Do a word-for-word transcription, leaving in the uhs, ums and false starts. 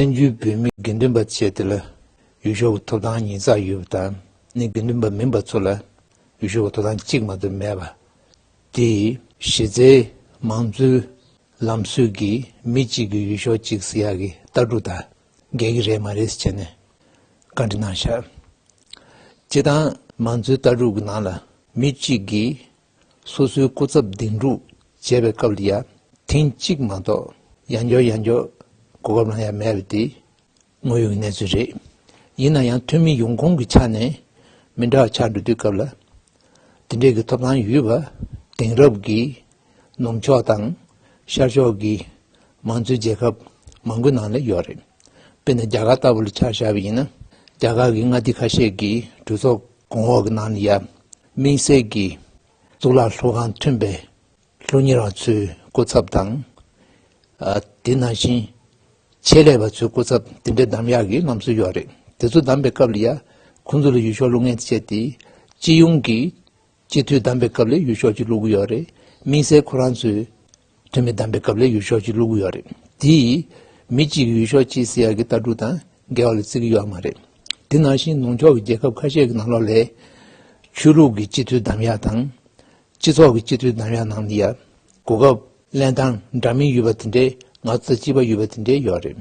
བཙན་བྱོལ་བོད་མི་དགེ་འདུན་པ་བཅས་དེ་ལ་འོས་ཤོག་གི་ཐོབ་ཐང་ཉིས་བརྩེགས་ཡོད་པ་དང་། ནི་དགེ་འདུན་པ་མིན་པ་ཚོ་ལ་འོས་ཤོག་གི་ཐོབ་ཐང་གཅིག་མ་གཏོགས་མེད་པ། དེ་གཞི་རྩའི་མང་གཙོའི་ལམ་སྲོལ་གྱི་མི་གཅིག་གི་འོས་ཤོག་གཅིག་ཟེར་ཡག་གི་ལྟ་གྲུབ་དང་འགལ་གྱི་རེད་མ་རེད་ཟེར་བྱས་ནས་བཀའ་འདྲི་གནང་ཤག་སྤྱིར་བཏང་མང་གཙོའི་ལྟ་གྲུབ་ཀྱི་ནང་ལ་མི་གཅིག་གིས་སོ་སོའི་སྐུ་ཚབ་གདན་དྲུག་བྱས་པའི་སྐབས་ལ་ཡ་ཐེངས་གཅིག་མ་གཏོགས་ཡང་བསྐྱར་ཡང་བསྐྱར་གོ་སྐབས་གནང་ཡ་མེད་པ་དེ་དངོས་ཡོད་ཀྱི་གནས་ཚུལ་རེད། ཡིན་ན་ཡང་འཐུས་མི་ཡོངས་ཁོངས་ཀྱི་ཆ་ནས་མི་འདྲ་བ་ཆགས་འགྲོ་དུས་སྐབས་ལ། དེ་འདྲས་ཀྱི་ཐོབ་ཐང་ཡོད་པ་དེང་རབས་ཀྱི་ནུབ་ཕྱོགས་དང་ཤར་ཕྱོགས་ཀྱི་མང་གཙོའི་རྒྱལ་ཁབ་མང་པོའི་ནང་ལ་ཡོད་རེད། དཔེར་ན་རྒྱ་གར་ལྟ་བུ་ལ་ཆ་བཞག་པ་ཡིན་ན། རྒྱ་གར་གྱི་མངའ་སྡེ་ཁ་ཤས་ཀྱི་གྲོས་ཚོགས་གོང་འོག་གི་ནང་ལ་ཡ་དམིགས་བསལ་གྱི་གཙུག་ལག་སློབ་ཁང་མཐུན་པའི་སློབ་གཉེར་བ་ཚོའི་སྐུ་ཚབ་དང་། ཨ། དེ་ནང་བཞིན་ཆེད་ལས་པ་ཚོའི་སྐུ་ཚབ་དེ་འདྲ་གདམ་ཡག་གི་ལམ་སྲོལ་ཡོད་རེད། དེ་ཚོ་གདམ་པའི་སྐབས་ལ་ཡ་ཁོང་ཚོ་ལ་འོས་ཤོག་བླུག་མཁན་བྱས་ཏེ་སྤྱི་ཡོངས་ཀྱི་སྤྱི་འཐུས་གདམ་པའི་སྐབས་ལ་འོས་ཤོག་ཅིག་བླུག་གི་ཡོད་རེད། དམིགས་བསལ་ཁོ་རང་ཚོའི་འཐུས་མི་གདམ་པའི་སྐབས་ལ་འོས་ཤོག་ཅིག་བླུག་གི་ཡོད་རེད། དེ་ཡིས་མི་གཅིག་གིས་འོས་ཤོག་གཅིག་ཟེར་ཡག་གི་ལྟ་གྲུབ་དང་འགལ་བ་ལ་བརྩི་གི་ཡོད་མ་རེད། དེ་ནང་བཞིན་ནུབ་ཕྱོགས་ཀྱི་རྒྱལ་ཁབ་ཁ་ཤས་ཀྱི་ནང་ལོགས་ལ་ཆོས་ལུགས་ཀྱི་སྤྱི་འཐུས་གདམ་ཡག་དང་། སྤྱི་ཚོགས་ཀྱི་སྤྱི་འཐུས་གདམ་ཡག་ནང་ལ་ཡ་གོ་སྐབས་ལེན་སྟངས་འདྲ་མིན་ཡོད་པ་དེ་འདྲའི་ང་ཚོ་དང་གཅིག་པ་ཡོད་པ་དེ་འདྲའི་ཡོད་རེད།